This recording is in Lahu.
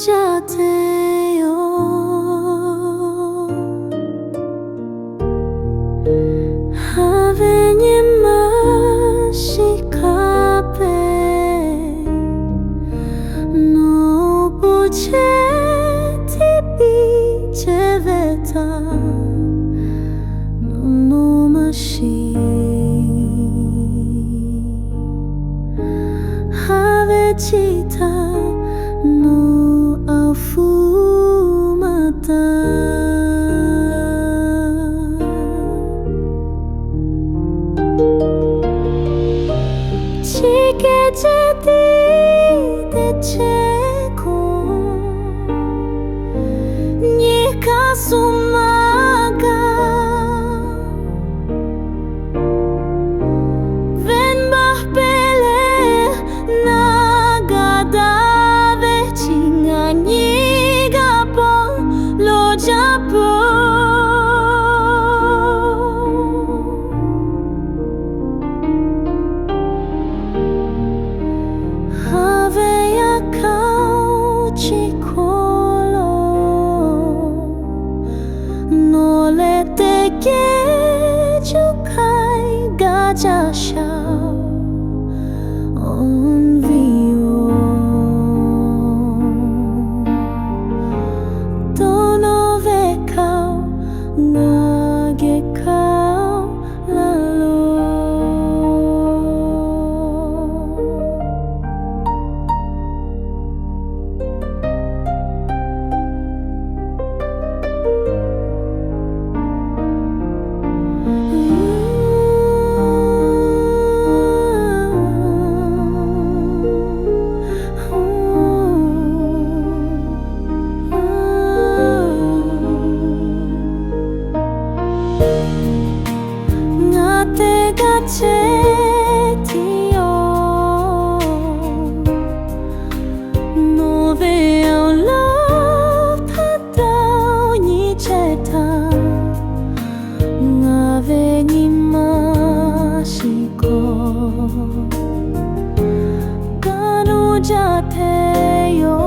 jaˇ te yoˬ. Haꞈ ve nyi ma shiˍ hk'a pehꞈ, nawˬ po chehˇ tiˇ piˇ chehˇ ve htaꞈ nawˬ maˇ shiˍ. Haꞈ ve chi htaꞈ nawˬ awˬ hpu maˇ taˍ. Chi hk'e ceh tiˉ teˇ chehˇ hk'oˆ, nyi hk'aˇ suh maˇ gaˬ. Venˇbaˆ peꞈ leh na gaˬ daꞈ ve chi ngaˬ nyi gaˇ paw lo jaˇ peuˬ. Haꞈ ve yaˇ hk'aˇ chi hk'oˆ lo nawˬ leh teˇ geh cuˇ hkaiˇ gaˇ jaˇ shaˍ. Awˬ viˉ yoˬ, dawˇ nawˇ ve hk'aˇ ngaˬ geh hk'aˇ laˇ loˬ. Ngaˬ teˇ g'aˇ chehˇ tiˉ yoˬ. Nawˬ ve awˬ lawn htaˇ taˇ nyi chehˇ htaˇ, ngaˬ ve nyi ma shiˍ hk'awꞈ, gaˇ nuˇ jaˇ te yoˬ.